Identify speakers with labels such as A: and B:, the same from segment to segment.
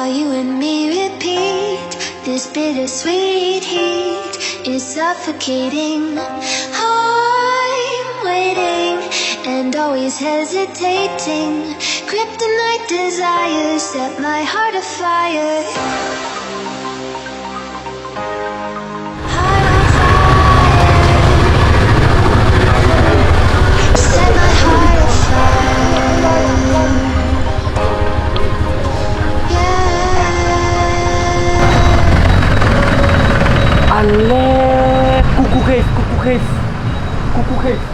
A: while you and me repeat. This bittersweet heat is suffocating. I'm waiting and always hesitating. Kryptonite desires set my heart afire. Heart on fire. Set my heart afire. Yeah.
B: Ale kuku cave kuku cave kuku cave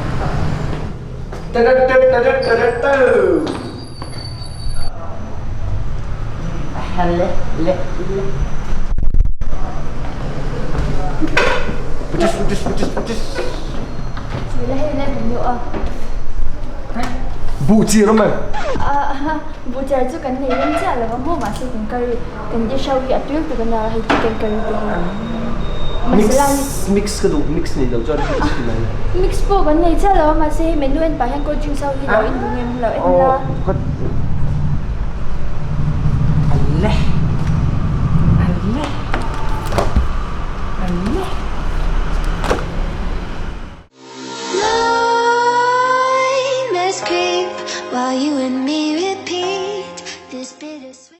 C: Buh chi rawm em?
D: Buh chi chu kan nei rem chiah lo a maw mahse kan curry kan dish ho hi a tui lutuk a nia hei chicken curry te hi masala hi
C: Mix ka duh mix nei lo chuan mix ti mai.
D: Mix pawh kan nei chiah lo a mahse hei menu en pah hian cold drinks ho hi lo in duh nge maw lo en la.